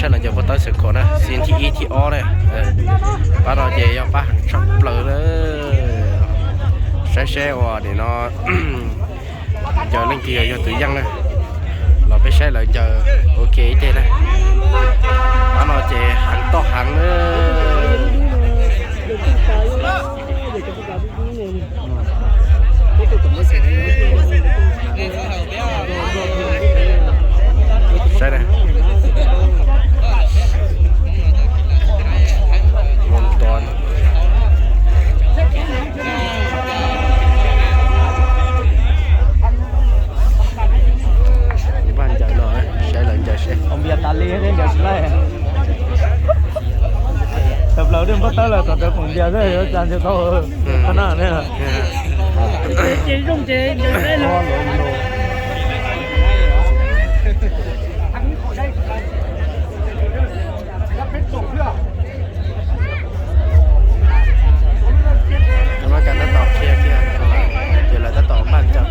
Saib lawv ncaws pob tawb xeem khaum na, xi thib ib thib ob na. Pab no ces yog pab heev tshaj plaws na. Saib seb uas nim no ncaws leej twg yog, yog tus yeej na. Los peb saib lawv ncaws ua ke ib teg na. Pab no ces heev toj heev na. Saib na. Mus tos. Vaj ncaws no, saib lawv ncaws seb. Tawm plaws tej pob tawb lawm, tom rawv khoom ntias xwb, yuav tsa ntias tau qhov no ne. Muab cov tab tom qhia kiag, ces lawv tab tom npaj cov.